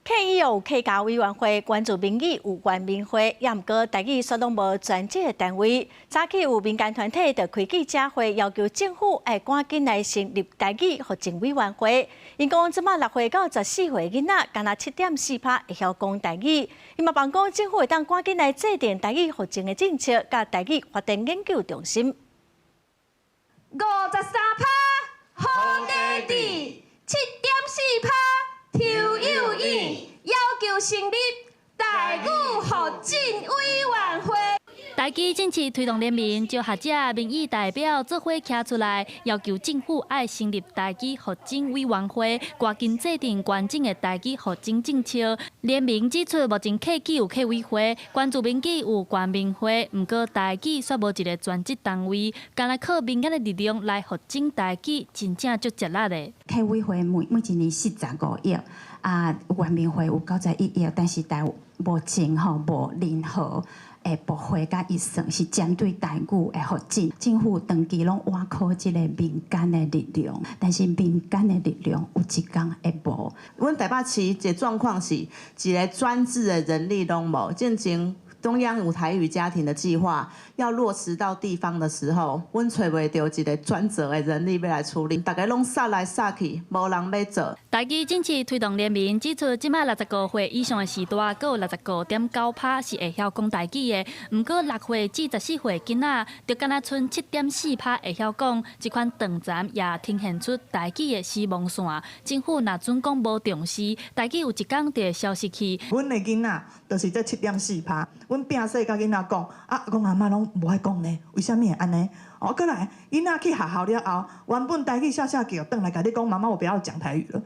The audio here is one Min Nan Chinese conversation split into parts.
客語有客家委員會，原住民語有原民會，也毋過台語煞攏無專職的單位。早起有民間團體就開記者會，要求政府愛趕緊來成立台語復振委員會。𪜶講這馬6歲到14歲囡仔，干焦7.4趴會曉講台語。𪜶嘛盼講政府會當趕緊來制定台語復振的政策，佮台語發展研究中心。53趴，好地地，7.4趴，抽有意，要求成立台語復振委員會。台語振興推動聯盟召學者、民意代表做伙徛出來，要求政府愛成立台語復振委員會，趕緊制定完整的台語復振政策。聯盟指出，目前客語有客委會，原住民語有原民會，毋過台語煞無一个專職單位，干焦靠民間的力量來復振台語，真正足吃力的。客委會每每一年45億，啊，原民會有91億，但是台目前吼無任何的部會佮預算是針對台語的發展，政府長期攏倚靠這个民間的力量，但是民間的力量有一工會無。阮台北市一个狀況是，一个專職的人力攏無，進前中央有台語家庭的計劃要落實到地方的時候，阮揣袂著一个專責的人力欲來處理，逐家攏殺來殺去，無人欲做。台語振興推動聯盟指出，這馬65歲以上的世代，閣有65.9趴是會曉講台語的，毋過6歲至14歲囡仔，就干焦賰7.4趴會曉講。這款斷層也呈現出台語的死亡線。政府若準講無重視，台語有一工就會消失去。阮的囡仔就是這7.4趴，阮摒細佮囡仔講，啊，講阿嬤攏無愛講呢，為啥物會按呢？哦，閣來，囡仔去學校了後，原本台語聲聲叫，轉來共你講，媽媽，我不要講台語了。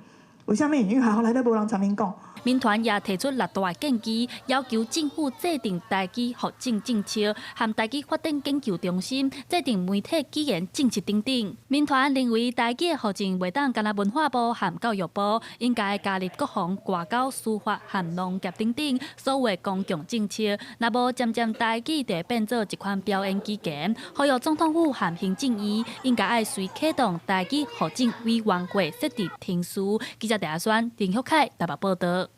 為啥物？因為學校內底無人參𪜶講。民團也提出六大建議，要求政府制定台語復振政策，和台語發展研究中心制定媒體語言政策等等。民團認為台語的復振袂當干焦文化部和教育部，應該加入國防、外交、司法和農業等等所有公共政策。若無漸漸台語就會變做一款表演語言。呼籲總統府和行政院應該愛隨啟動台語復振委員會設置程序。記者鄭阿宣、林旭凱台北報道。